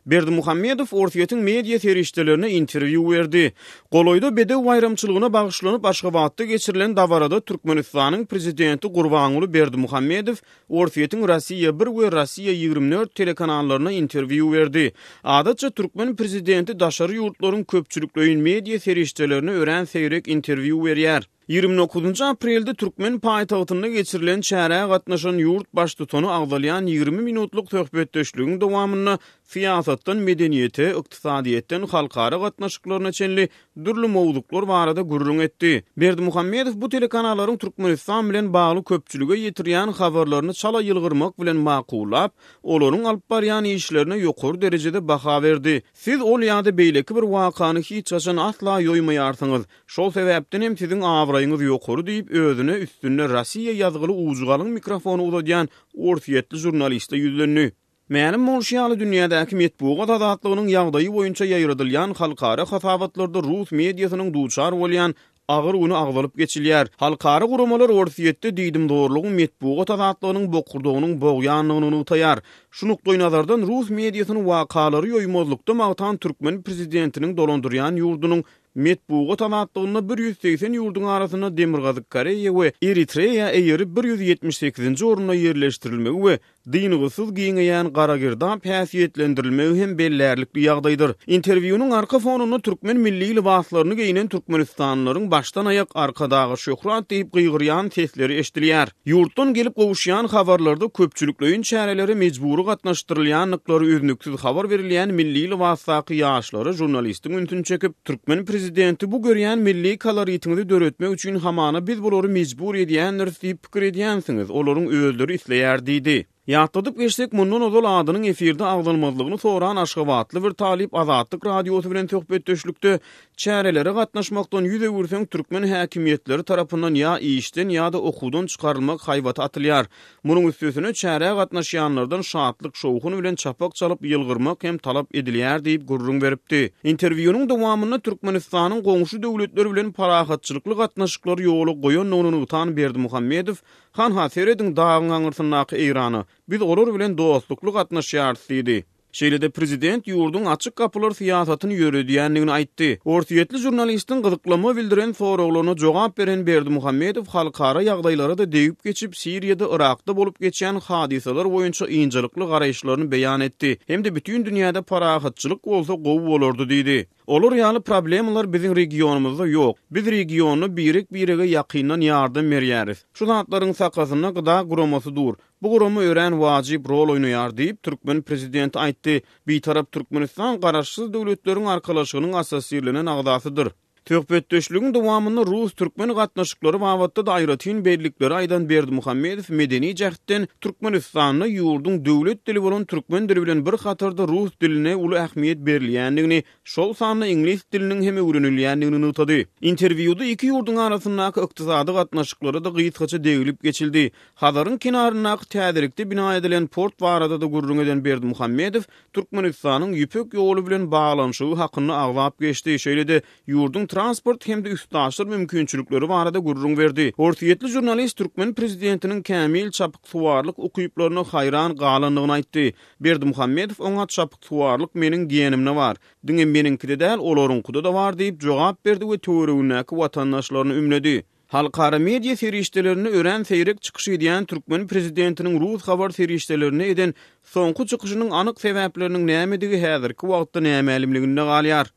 Berdimuhamedow Orsýetiň media serişdelerine interwýu berdi. Golaýda Bedew baýramçylygyna bagyşlanyp Aşgabatda geçirilen dabarada Türkmenistanyň Prezidenti Gurbanguly Berdimuhamedow Orsýetiň Rossiýa bir we Rossiýa 24 telekanallaryna interwýu berdi. Adatça türkmen prezidenti daşary ýurtlaryň köpçülikleýin media serişdelerine örän seýrek interwýu berýär. 29 aprelde türkmen paýtagtynda geçirilen çärä gatnaşan ýurt baştutany agzalýan 20 minutlyk söhbetdeşligiň dowamynda syýasatdan medeniýete, ykdysadyýetden halkara gatnaşyklaryna çenli dürli mowzuklar barada gürrüň etdi. Berdimuhamedow bu telekanallaryň Türkmenistan bilen bagly köpçülige ýetirýän habarlaryny çala ýylgyrmak bilen makullap, olaryň alyp barýan işlerine ýokary derejede baha berdi. Siz ol ýa-da beýleki bir wakany hiç haçan asla ýoýmaýarsyňyz. Şol sebäpden hem siziň abraýyňyz ýokary diýip, özüne üstünde Rossiýa ýazgyly ujy galyň mikrofony uzadýan orsýetli žurnaliste ýüzlendi. Mälim bolşy ýaly, dünýädäki metbugat azatlygynyň ýagdaýy boýunça ýaýradylýan halkara hasabatlarda rus mediasynyň duçar bolýan agyr güni agzalyp geçilýär. Halkara guramalar Orsýetde diýdimzorlugyň metbugat azatlygynyň bokurdagynyň bogýandygyny nygtaýar. Şu nukdaýnazardan rus mediasyny wakalary ýoýmazlykda magtan türkmen prezidentiniň dolandyrýan ýurdunyň Metbugat azatlygynda 180 ýurduň arasynda Demirgazyk Koreýa we Eritreýa eýerip 178-nji orunda ýerleşdirilmegi we dyngysyz giňeýän gara girdap häsiýetlendirilmegi hem bellärlikli ýagdaýdyr. Interwýunyň arka fonunda türkmen milli lybaslaryny geýnen türkmenistanlylaryň başdan-aýak Arkadaga şöhrat diýip gygyrýan sesleri eşidilýär. Ýurtdan gelip gowuşýan habarlarda köpçülikleýin çärelere mejbury gatnaşdyrylýandyklary üznüksiz habar berilýän milli lybasdaky ýaşlara žurnalistiň ünsüni çekip, türkmen prezidenti bu görýän milli koloritiňizi döretmek üçin hamana biz bulary mejbur edýändiris diýip pikir edýänsiňiz, olaryň özleri isleýär diýdi. Ýatladyp geçsek, mundan ozal adynyň efirde agzalmazlygyny soran aşgabatly bir talyp Azatlyk Radiosy bilen söhbetdeşlikde çärelere gatnaşmakdan ýüz öwürseň türkmen häkimiýetleri tarapyndan ýa işden ýa-da okuwdan çykarylmak haýbaty atylýar. Munuň üstesine çärä gatnaşýanlardan şatlyk-şowhun bilen çapak çalyp ýylgyrmak hem talap edilýär diýip gürrüň beripdi. Interwýunyň dowamynda Türkmenistanyň goňşy döwletler bilen parahatçylykly gatnaşyklary ýola goýandygyny nygtan Berdimuhamedow Hanha, serediň dagyň aňyrsyndaky Eýrana. Biz olar bilen dostlukly gatnaşýarys diýdi. Şeýle-de prezident ýurduň açyk gapylar syýasatyny ýöredýändigini aýtdy. Orsýetli žurnalistiň gyzyklanma bildiren soraglaryna jogap beren Berdimuhamedow halkara ýagdaýlara-da degip geçip, Siriýada, Yrakda bolup geçýän hadysalar boýunça ynjalykly garaýyşlaryny beýan etdi hem-de bütin dünýäde parahatçylyk bolsa gowy bolardy diýdi. Olar ýaly problemalar biziň regionymyzda ýok. Biz regionda birek-birege ýakyndan ýardam berýäris. Şu zatlaryň sakasynda GDA guramasy dur. Bu gurama örän wajyp rol oýnaýar diýip, türkmen prezidenti aýtdy. Bitarap Türkmenistan Garaşsyz Döwletleriň Arkalaşygynyň assosirlenen agzasydyr. Söhbetdeşligiň dowamynda rus-türkmen gatnaşyklary babatda-da aýratyn bellikleri aýdan Berdimuhamedow medeni jähtden Türkmenistanda ýurduň döwlet dili bolan türkmen dili bilen bir hatarda rus diline uly ähmiýet berilýändigini, şol sanda iňlis diliniň hem öwrenilýändigini nygtady. Interwýuda iki ýurduň arasyndaky ykdysady gatnaşyklara-da gysgaça degilip geçildi. Hazaryň kenaryndaky täzelikde bina edilen port barada-da gürrüň eden Berdimuhamedow Türkmenistanyň Ýüpek ýoly bilen baglanyşygy hakynda agzap geçdi, şeýle-de ýurduň transport hem-de üstaşyr mümkinçilikleri barada gürrüň berdi. Orsýetli žurnalist türkmen prezidentiniň kämil çapyksuwarlyk ukyplaryna haýran galandygyny aýtdy. Berdimuhamedow oňa çapyksuwarlyk meniň genimde bar. Diňe meniňkide däl, olaryňkyda-da bar diýip jogap berdi we töweregindäki watandaşlaryny ümledi. Halkara media serişdelerinde örän seýrek çykyş edýän türkmen prezidentiniň rus habar serişdelerinde eden soňky çykyşynyň anyk sebäpleriniň nämedigi häzirki wagtda nämälimliginde galýar.